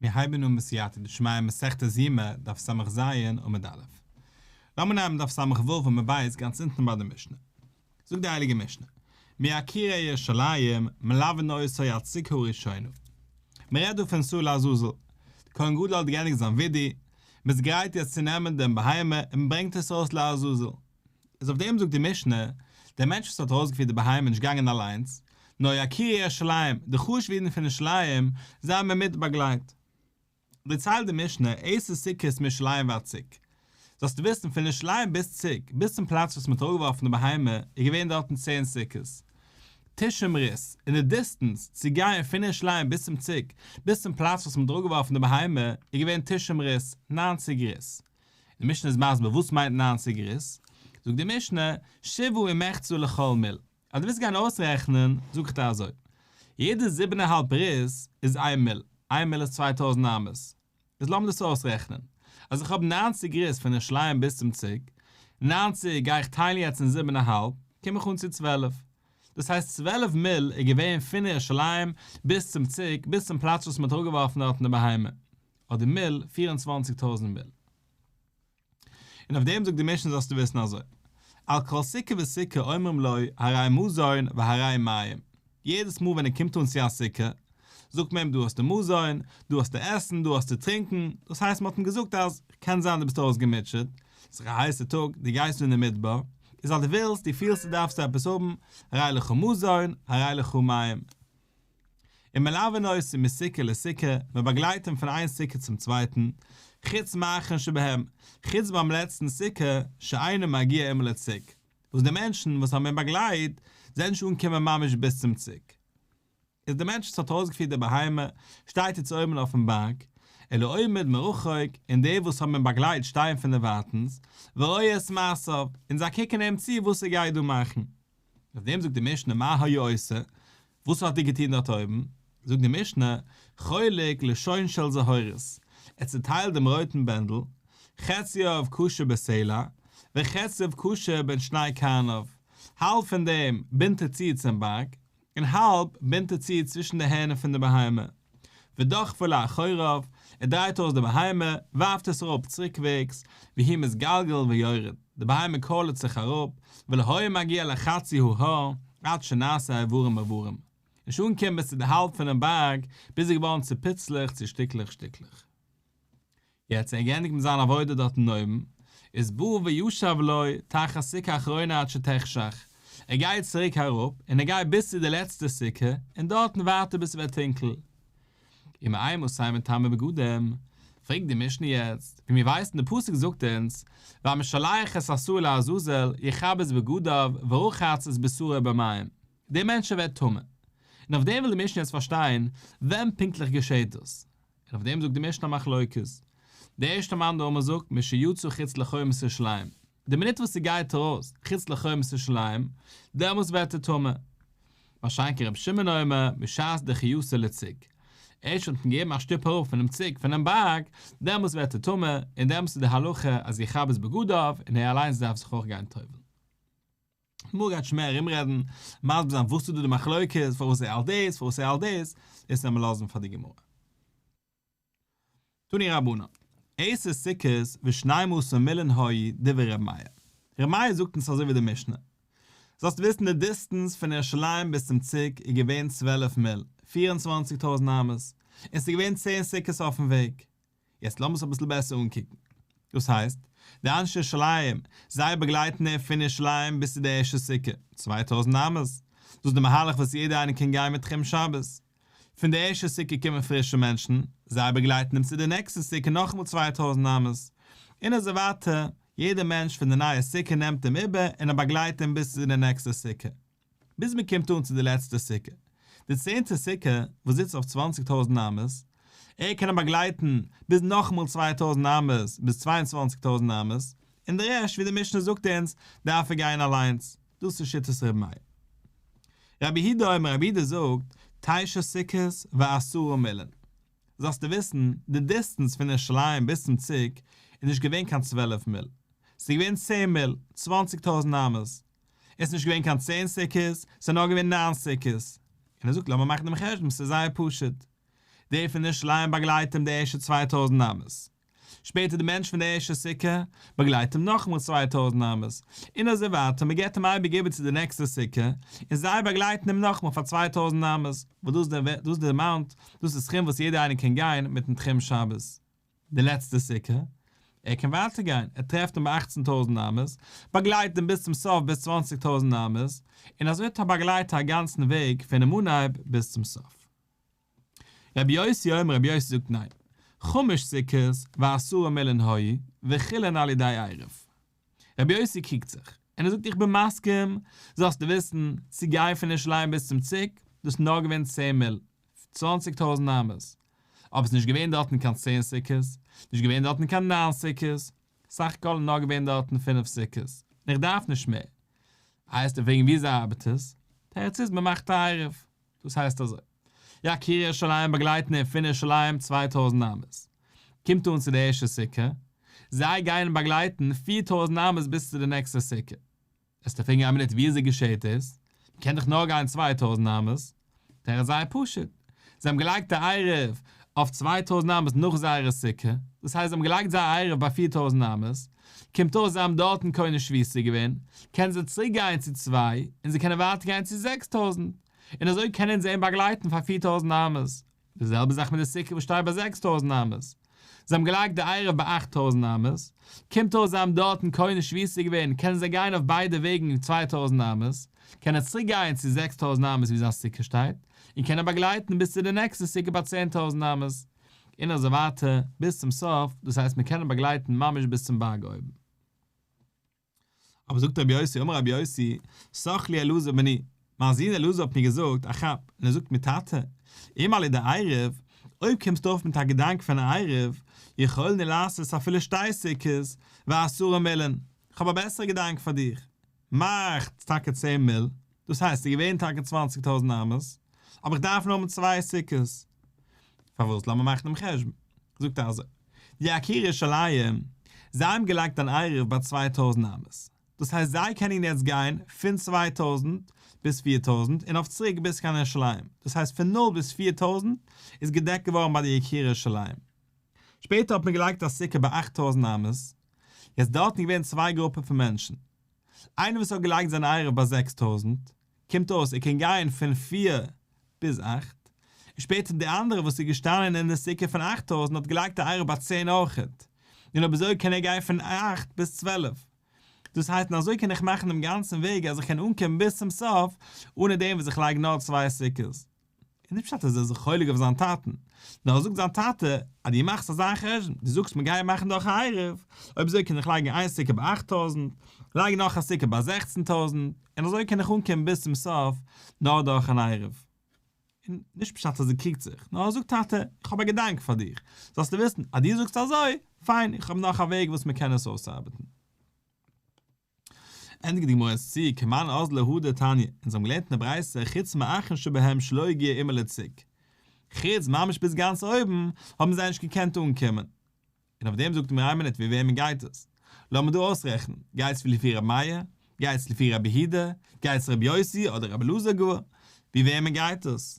מיר הייבן אן בסייעתא דשמיא מסכת יומא דף ס"ז עמוד א'. לאמיר נעמען דף ס"ו עמוד ב' גאנץ אונטן ביי די משנה. זאגט די הייליגע משנה, מיקירי ירושלים מלווין אותו עד סוכה הראשונה. מען רעדט דא פון שעיר לעזאזל. די כהן גדול האט געענדיגט זיין וידוי, מען איז גרייט יעצט צו נעמען דעם בהמה און מען ברענגט עס ארויס לעזאזל. איז אויף דעם זאגט די משנה, דער מענטש וואס האט ארויסגעפירט די בהמה איז נישט געגאנגען אליינס, נאר יקירי ירושלים, די חשוב'ע אידן פון ירושלים, זיי האבן אים מיטבאגלייט. דערציילט די משנה, עשר סוכות מירושלים ועד צוק. זאלסטו וויסן, פון ירושלים ביז צוק, ביז צום פלאץ וואס מען האט אראפגעווארפן די בהמה, איז געווען דארטן צען סוכות. תשעים ריס, און די דיסטענס צו גיין פון ירושלים ביז צום צוק, ביז צום פלאץ וואס מען האט אראפגעווארפן די בהמה, איז געווען תשעים ריס, ניינציג ריס. די משנה איז מסביר וואס מיינט ניינציג ריס, זאגט די משנה, שבעה ומחצה לכל מיל, אז דו ווילסט גיין אויסרעכענען, זאג איך דיר אזוי, יעדע זיבן און א האלב ריס איז איין מיל, איין מיל איז 2000 אמות, איז לאמיר דאס אויסרעכענען, אז איך האב ניינציג ריס פון ירושלים ביז צום צוק, ניינציג גיי איך טיילן יעצט אין זיבן און א האלב, קום איך אן צו 12. דאס הייסט 12 מיל איז געווען פון ירושלים ביז צום צוק, ביז צום פלאץ וואס מען האט אראפגעווארפן דארטן די בהמה. אדער מיל, 24 טויזנט מיל. און אויף דעם זאגט די משנה זאלסטו וויסן אזוי, על כל סוכה וסוכה אומרים לו הרי מזון והרי מים, יעדעס מאל ווען ער קומט אן צו א סוכה, זאגט מען אים דא האסטו מזון, דא האסטו עסן, דא האסטו טרינקען, דאס הייסט מען האט אים געזאגט אז קען זיין דו ביסט אויסגעמוטשעט, ס'איז א הייסע טאג, דו גייסט דא אין די מדבר, איז אז דו ווילסט, דו פילסט דו דארפסט עפעס האבן, הרי לך מזון, הרי לך מים. ומלווין אותו מסוכה לסוכה, מען באגלייט אים פון איין סוכה צום צווייטן, חוץ מאחרון שבהם, חוץ ביים לעצטן סוכה, שאינו מגיע עמו לצוק, וואס די מענטשן וואס האבן אים באגלייט, זענען נישט אנגעקומען ממש ביז צום צוק. איז דער מענטש וואס האט ארויסגעפירט די בהמה, שטייט יעצט אויבן אויפן בארג, אלא עומד מרחוק, און די וואס האבן אים באגלייט שטייען פון דערווייטנס, ורואה את מעשיו, און זיי קוקן אים צו וואס ער גייט דא מאכן. אויף דעם זאגט די משנה מה היה עושה, וואס האט ער געטון דארט אויבן? זאגט די משנה, חולק לשון של זהורית, ער צעטיילט דעם רויטן בענדל, חציו קשור בסלע, וחציו קשור בין שני קרניו, האלב פון דעם בינדט ער צו צום בארג, און האלב בינדט ער צו צווישן די הערנער פון די בהמה. ודוחפו לאחוריו, ער דרייט אויס די בהמה, ווארפט עס אראפ צוריקוועגס, והוא מתגלגל ויורד, די בהמה קוילערט זיך אראפ, ולא היה מגיע לחצי ההר, עד שנעשה איברים איברים. נישט אנגעקומען ביז צו די האלב פונעם בארג, ביז איז געווארן צו פיצלעך צו שטיקלעך שטיקלעך. יעצט ער געענדיגט מיט זיין עבודה דארטן אויבן, איז בא וישב לו תחת סוכה אחרונה עד שתחשך, ער גייט צוריק אראפ, און ער גייט ביז צו די לעצטע סוכה, און דארטן ווארט ער ביז ס'ווערט טונקל. ומאימתי מטמא בגדים, פרעגט די משנה יעצט, ווי מיר ווייסן די פסוק זאגט אונז, והמשלח את השעיר לעזאזל יכבס בגדיו ורחץ את בשרו במים, דער מענטש ווערט טמא. און אויף דעם וויל די משנה יעצט פארשטיין, ווען פונקטליך געשעט דאס? און אויף דעם זאגט די משנה א מחלוקת. דער ערשטער מאן דאמר זאגט משיצא חוץ לחומת ירושלים, די מינוט וואס ס'גייט ארויס חוץ לחומת ירושלים, דעמאלס ווערט ער טמא. מה שאין כן רבי שמעון אומר משעת דחייתו לצוק, ערשט ווען מ'האט אים געגעבן א שטופ אראפ פונעם צוק פונעם בארג, דעמאלס ווערט ער טמא, און דעמאלס איז די הלכה אז יכבס בגדיו, און ער אליינס דארף זיך אויך גיין טובל'ן. גמרא גייט שוין מער ארומרעדן, מסביר זיין וואס איז דא די מחלוקת, פארוואס ער האלט דאס, פארוואס ער האלט דאס, דאס וועלן מיר לאזן פאר די גמרא. תנו רבנן, עשר סוכות ושנים עשר מילין היו דברי ר' מאיר. ר' מאיר זאגט אונז אזוי ווי די משנה. זאלסט וויסן די דיסטענס פון ירושלים ביז צום צוק איז געווען 12 מיל, 24,000 אמות, און ס'איז געווען צען סוכות אויפן וועג. יעצט לאמיר עס אביסל בעסער אנקוקן. דאס הייסט, די אנשי ירושלים, זיי באגלייטן אים פון ירושלים ביז צו די ערשטע סוכה, 2000 אמות. דאס איז די מהלך וואס יעדער איינער קען גיין מיט תחום שבת. פון די ערשטע סוכה קומען פרישע מענטשן, זיי באגלייטן אים צו די נעקסטע סוכה נאכאמאל 2000 אמות. און אזוי ווייטער, יעדער מענטש פון די נייע סוכה נעמט אים איבער און ער באגלייט אים ביז צו די נעקסטע סוכה. ביז מען קומט אן צו די לעצטע סוכה, די צענטע סוכה וואס זיצט אויף 20,000 אמות, ער קען אים באגלייטן ביז נאכאמאל 2,000 אמות, ביז 22,000 אמות, און די רעשט, ווי די משנה זאגט אונז, דארף ער גיין אליינס. דאס איז שיטת ר' מאיר. רבי יהודה אומר, רבי יהודה זאגט, תשע סוכות ועשרה מילין. זאלסטו וויסן, די דיסטענס פון ירושלים ביז צום צוק איז נישט געווען קיין 12 מיל, ס'איז געווען 10 מיל, 20,000 אמות. עס איז נישט געווען קיין 10 סוכות, ס'איז נאר געווען 9 סוכות. און ער זאגט לאמיר מאכן דעם חשבון, ס'איז זייער פשוט. דער פון ירושלים באגלייט אים די ערשטע 2000 אמות. שפעטער די מענטש פון די ערשטע סוכה באגלייט אים נאכאמאל 2000 אמות, און אזוי ווייטער, מען געבט אים אייביג איבער צו די נעקסטע סוכה, און זיי באגלייטן אים נאכאמאל פאר 2000 אמות, וואס דאס איז דאס די אמאונט, דאס איז סכום וואס יעדער איינער קען גיין מיטן תחום שבת. די לעצטע סוכה, ער קען ווייטער גיין, ער טרעפט אים ביי 18 טויזנט אמות, באגלייט אים ביז צום סוף ביז 20 טויזנט אמות, און אזוי האט ער באגלייט א גאנצן וועג פונעם אנהייב ביז צום סוף. רבי יוסי אומר רבי יוסי זאגט ניין, חמש סוכות ועשרה מילין היו, וכולן על ידי עירוב. רבי יוסי קריגט זיך, און ער זאגט איך בין מסכים, זאלסטו וויסן, צו גיין פון ירושלים ביז צום ציק, דאס איז נאר געווען 10 מיל, 20 טויזנט אמות, אבער ס'איז נישט געווען דארטן קיין 10 סוכות, נישט געווען דארטן קיין 9 סוכות, סך הכל איז נאר געווען דארטן 5 סוכות, און איך דארף נישט מער. הייסט וועגן וויאזוי ארבעט עס? תירוץ איז מ'מאכט א עירוב. דאס הייסט אזוי. יקירי ירושלים באגלייטן אים פון ירושלים 2000 אמות. קומט אן צו די ערשטע סוכה. זיי גייען באגלייטן 4000 אמות ביז צו די נעקסטע סוכה. וועסטו פרעגן א מינוט וויאזוי געשעט דאס? מ'קען דאך נאר גיין 2000 אמות. תירוץ זייער פשוט. זיי האבן געלייגט א עירוב אויף 2000 אמות נאך זייערע סוכה. דאס הייסט זיי האבן געלייגט זייער עירוב ביי 4000 אמות. קומט אויס זיי האבן דארטן קונה שביתה געווען, קענען זיי צוריק גיין צו צוויי, און זיי קענען ווייטער גיין צו 6000. און אזוי קענען זיי אים באגלייטן פאר 4000 אמות. די זעלבע זאך מיט די סוכה וואס שטייט ביי 6000 אמות. זיי האבן געלייגט די עירוב ביי 8000 אמות. קומט אויס זיי האבן דארטן קונה שביתה געווען, קענען זיי גיין אויף ביידע וועגן 2000 אמות, קענען צוריק גיין צו 6000 אמות ווי זיין סוכה שטייט, און קענען באגלייטן ביז צו די נעקסטע סוכה ביי 10,000 אמות. און אזוי ווייטער ביז צום סוף, דאס הייסט מיר קענען באגלייטן ממש ביז צום בארג אויבן. אבער זאגט רבי יוסי, אמר רבי יוסי, סח לי אלעזר בני, מיין זון אלעזר האט מיר געזאגט, א כאפ, און ער זאגט מיר טאטע, אם על ידי עירוב, אויב קומסטו אויף מיט א געדאנק פון א עירוב, יכולנו לעשות אפילו שתי סוכות ועשרה מילין, איך האב א בעסערע געדאנק פאר דיך, מאך טאקע 10 מיל, דאס הייסט ס'איז געווען טאקע 20,000 אמות, אבער איך דארף נאר האבן צוויי סוכות. פארוואס? לאמיר מאכן דעם חשבון. זאגט ער אזוי, די יקירי ירושלים, זיי האבן געלייגט אן עירוב ביי 2000 אמות. דאס הייסט זיי קענען יעצט גיין פון 2000 ביז 4000 און אויף צוריק ביז קיין ירושלים. דאס הייסט פון 0 ביז 4000 איז געדעקט געווארן ביי די יקירי ירושלים. שפעטער האט מען געלייגט א סוכה ביי 8000 אמות. יעצט דארטן איז געווען צוויי גרופע פון מענטשן. איינער וואס האט געלייגט זיין עירוב ביי 6000, קומט אויס ער קען גיין פון 4 ביז 8, און שפעטער די אנדערע וואס איז געשטאנען אין די סוכה פון 8000 האט געלייגט א עירוב ביי 10 אויכעט, און אויב אזוי קען ער גיין פון 8 ביז 12. דאס הייסט און אזוי קען איך מאכן דעם גאנצן וועג אז איך קען אנקומען ביז צום סוף אנע דעם וואס איך לייג נאר צוויי סוכות. און נישט פשט אז ער איז זיך חולק אויף זיין טאטן, נאר ער זאגט זיין טאטע אז דו מאכסט אזא חשבון, דו זאגסט מיר גייען מאכן דורך א עירוב, אויב אזוי קען איך לייגן איין סוכה ביי 8000, לייגן נאך א סוכה ביי 16,000, און אזוי קען איך אנקומען ביז צום סוף נאר דורך אן עירוב. און נישט פשט אז ער קריגט זיך, נאר ער זאגט טאטע, איך האב א געדאנק פאר דיך, זאלסטו וויסן אז דו זאגסט אזוי, פיין, איך האב נאך א וועג וואס מען קען עס אויסארבעטן. ענדיגט די גמרא עס צו, כמאן אזלא הא דתניא, אונז האבן געלערנט אין די ברייתא חוץ מאחרון שבהם שלא הגיע עמו לצוק, חוץ ממש ביז גאנץ אויבן האבן זיי נישט געקענט אנקומען. און אויף דעם זאגט די גמרא איין מינוט ווי וועמען גייט עס? לאמיר דא אויסרעכענען, גייט עס לפי רבי מאיר? גייט עס לפי רבי יהודה? גייט עס רבי יוסי אדער רבי אלעזר גאר? ווי וועמען גייט עס?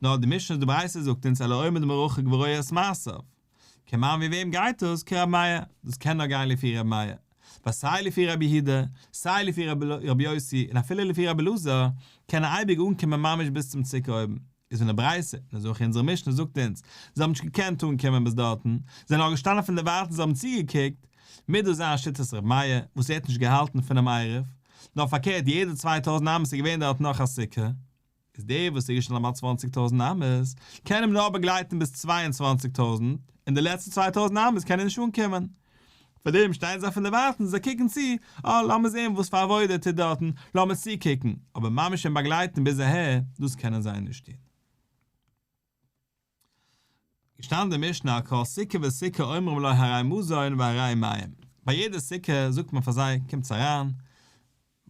נאר די משנה די ברייתא זאגט אונז אלא עומד מרחוק ורואה את מעשיו. כמאן ווי וועם גייט דאס? כרבי מאיר. דאס קען נאר גיין לפי רבי מאיר. ווייל סיי לפי רבי יהודה, סיי לפי רבי יוסי, און אפילו לפי רבי אלעזר, קען ער אייביג אנקומען ממש ביז צום צוק אויבן. איז ווען די ברייתא, און אזוי אויך אונזערע משנה זאגט אונז, זיי האבן נישט געקענט אנקומען ביז דארטן, זיי זענען נאר געשטאנען פון דערווייטנס זיי האבן צוגעקוקט, מוז דאס זיין שיטת רבי מאיר, וואס ער האט נישט געהאלטן פונעם עירוב, נאר פארקערט יעדע 2000 אמות איז געווען דארט נאך א סוכה. איז דער וואס איז געשטאנען ביי 20,000 אמות, קען אים נאר באגלייטן ביז 22,000, און די לעצטע 2,000 אמות קען ער נישט אנקומען. פאר דעם שטייען זיי פון דערווייטנס, זיי קוקן צו, אה, לאמיר זען וואס פאר עבודה ער טוט דארטן, לאמיר צוקוקן, אבער ממש אים באגלייטן ביז אהער, דאס קענען זיי נישט טון. געשטאנען די משנה על כל סוכה וסוכה אומרים לו הרי מזון והרי מים, ביי יעדע סוכה זאגט מען פאר זיי קומטס אריין,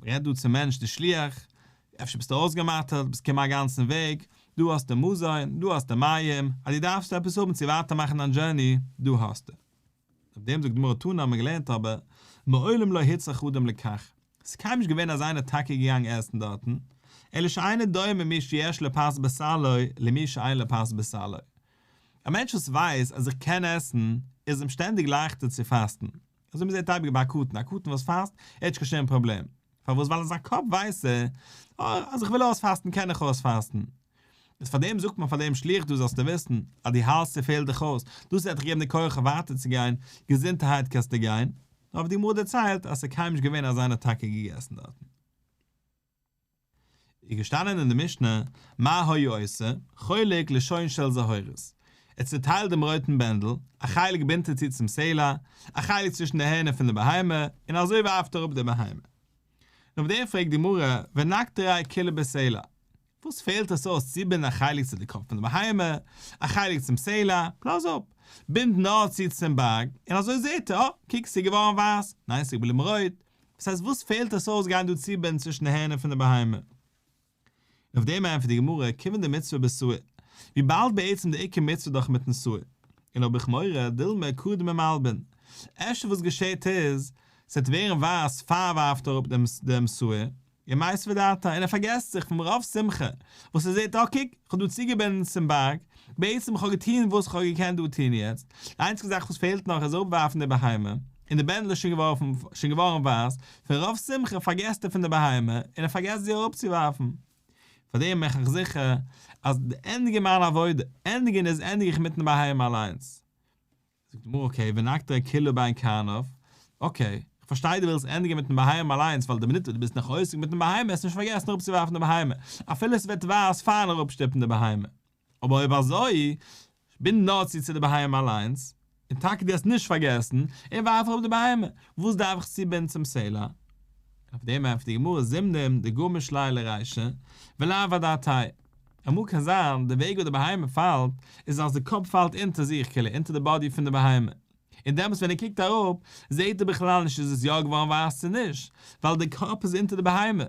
רעד דא צום מענטש די שליח, אפשר ביסטו אויסגעמאטערט, ביסט געקומען א גאנצן וועג, דא האסטו מזון, דא האסטו מים, אז דו דארפסט עפעס האבן צו ווייטער מאכן דיין journey, דא האסטו. אויף דעם זאגט די גמרא תנא האט מען געלערנט אבער מעולם לא הוצרך אדם לכך, ס'איז קיינמאל נישט געווען אז איינער טאקע געגאנגען עסן דארטן, אלא שאינו דומה מי שיש לו פת בסלו למי שאין לו פת בסלו. א מענטש וואס ווייסט אז איך קען עסן, איז אים שטענדיג לייכטער צו פאסטן. אזוי מ'זעט אייביג ביי א קטן, א קטן וואס פאסט, ער האט נישט קיין שום פראבלעם. פארוואס? ווייל אין זיין קאפ ווייסט ער, אה, אז איך וויל אויספאסטן קען איך אויספאסטן. איז פאר דעם זאגט מען פאר דעם שליח דא זאלסטו וויסן אז דו האלטסט ס'פעלט דיך אויס, דאס וועט דיך געבן די כח אויף ווייטער צו גיין, געזונטערהייט קענסטו גיין. אבער די גמרא דערציילט אז ס'איז קיינמאל נישט געווען אז איינער האט טאקע געגעסן דארטן. איז געשטאנען אין די משנה, מה היה עושה, חולק לשון של זהורית, ער צעטיילט דעם רויטן בענדל, א חלק בינדט ער צו צום סלע, א חלק צווישן די הערנער פון די בהמה, און אזוי ווארפט ער אראפ די בהמה. און אויף דעם פרעגט די גמרא, ונקטריה כולה בסלע, וואס פעלט עס אויס צובינדן א חלק צו די קאפ פון די בהמה, א חלק צום סלע, לאז אפ, בינד נאר צו צום בארג, און אזוי זעט ער, אה, קוק ס'איז געווארן ווייס, ניין ס'איז געבליבן רויט, וואס הייסט וואס פעלט עס אויס גיין דא צובינדן צווישן די הערנער פון די בהמה? און אויף דעם ענטפערט די גמרא, כיוון דמצוה בשעיר, וויבאלד בעצם די עיקר מצוה דאך מיטן שעיר, און האב איך מורא, דילמא קדים ומלבין, אפשר וואס געשעט איז, ס'וועט ווערן ווייס פאר ווארפט אראפ דעם שעיר, ומיתב דעתיה, און ער פארגעסט זיך פון מרוב שמחה וואס ער זעט, אה קוק, איך האב דא צוגעבינדן צום בארג, בעצם איך האב געטון וואס איך האב געקענט דא טון יעצט, די איינציגע זאך וואס פעלט נאך איז אראפווארפן די בהמה, און די בענדל איז שוין געווארפן, שוין געווארן ווייס, פון רוב שמחה פארגעסט ער פון די בהמה, און ער פארגעסט זי אראפצואווארפן. פאר דעם מאך איך זיכער אז ענדיגן מיין עבודה, ענדיגן איז ענדיג איך מיטן בהמה אליינס. זאגט די גמרא okay ונקטריה כולה בין קרניו, okay, איך פארשטיי דו ווילסט ענדיגן מיטן בהמה אליינס ווייל די מינוט וואס דו ביסט נאך עוסק מיטן בהמה וועסטו נישט פארגעסן אראפצואווארפן די בהמה, אפילו עס ווערט ווייס פארן אראפשטופן די בהמה. אבער אויב אזוי, בינד נאר צו צו די בהמה אליינס, און טאקע דו האסט נישט פארגעסן, און ווארף אראפ די בהמה, וואס דארף איך צובינדן צום סלע? אויף דעם ענטפערט די גמרא זימנין דגמיש ליה לרישא, ולאו אדעתיה. אמאל קען זיין די וועג וואס די בהמה פאלט איז אז די קאפ פאלט אונטער זיך כאילו אונטער די body פון די בהמה, און דעמאלטס ווען ער קוקט אראפ זעהט ער בכלל נישט איז עס יא געווארן ווייס צו נישט, ווייל די קאפ איז אונטער די בהמה,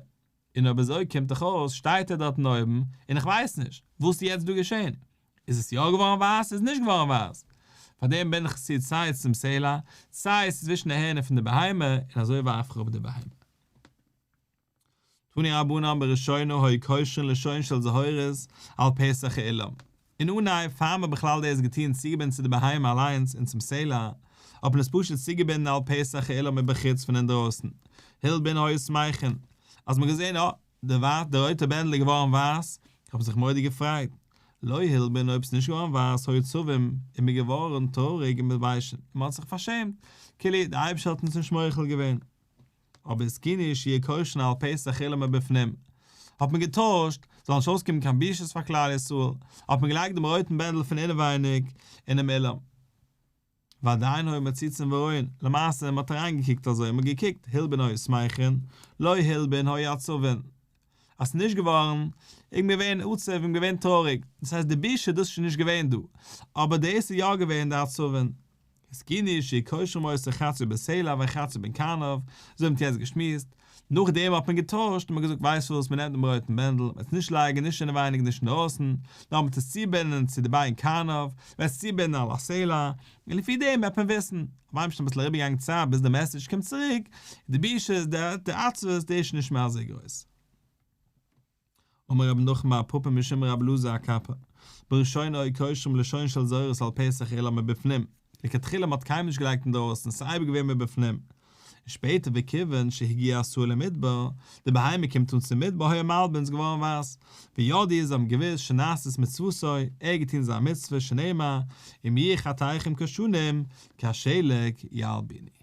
און אויב אזוי קומט דאך אויס שטייט ער דארטן אויבן און איך ווייס נישט וואס איז יעצט דא געשען, איז עס יא געווארן ווייס איז נישט געווארן ווייס, פארדעם בין איך צו סיי צום סלע סיי צווישן די הערנער פון די בהמה און אזוי ווארף איך אראפ די בהמה. תנו רבנן בראשונה היו קושרין לשון של זהורית על פתח האולם. אין אנהייב פאר מ'האט בכלל דאס געטון צוגעבינדן צו די בהמה אליינס און צום סלע, האט מען עס פשוט צוגעבינדן על פתח האולם מבחוץ פון אינדרויסן, הלבין היו שמחין, אז מ'האט געזען אה, די די רויטע בענדל איז געווארן ווייס, האט מען זיך מורא'דיג געפרייט, לא הלבין אויב ס'איז נישט געווארן ווייס היו עצבין, איז מען געווארן טרויעריג און מתביישין, און מ'האט זיך פארשעמט, כאילו די אייבערשטער האט אונז נישט מוחל געווען. אבער התקינו שיהו קושרין על פתח האולם מבפנים, האט מען געטוישט, זאל נישט אויסקומען קיין בושות פאר כלל ישראל, האט מען געלייגט דעם רויטן בענדל פון אינעווייניג אינעם אולם. ועדיין היו מציצין ורואין, למעשה מען האט אריינגעקוקט אזוי, מען האט געקוקט, הלבין היו שמחין, לא הלבין היו עצבין. אז ס'איז נישט געווארן, איז מען געווען עצוב און געווען טרויעריג, דאס הייסט די בושה דאס איז שוין נישט געווען דא, אבער דאס איז יא געווען די עצבין. התקינו שיהו קושרין אותו חצאו בסלע וחצאו בין קרניו, אזוי האט מען יעצט געשמועסט, נאכדעם האט מען געטוישט און מען האט געזאגט ווייסט וואס מען נעמט דעם רויטן בענדל, מען וועט עס נישט לייגן נישט אינעווייניג נישט אינדרויסן, נאר מען וועט עס צובינדן צו די בין קרניו, מען וועט עס צובינדן על הסלע, און לפי דעם וועט מען וויסן, אוודאי שוין אביסל אריבערגעגאנגען צייט ביז די message קומט צוריק, די בושות, די עצבות, די איז שוין נישט מער אזוי גרויס. אמר רבי נחום בר פפא משום רבי אלעזר הקפר, בראשונה היו קושרים לשון של זהורית על פתח האולם מבפנים, לכתחילה מ'האט קיינמאל נישט געלייגט אינדרויסן, ס'איז אייביג געווען מבפנים, און שפעטער וכיוון שהגיע השעיר למדבר, די בהמה קומט אן צום מדבר היה מלבין איז געווארן ווייס, וידעו זיי האבן געוואוסט שנעשית מצוותו, ער האט געטון זיין מצוה שנאמר, אם יהיו חטאיכם כשנים, כשלג ילבינו.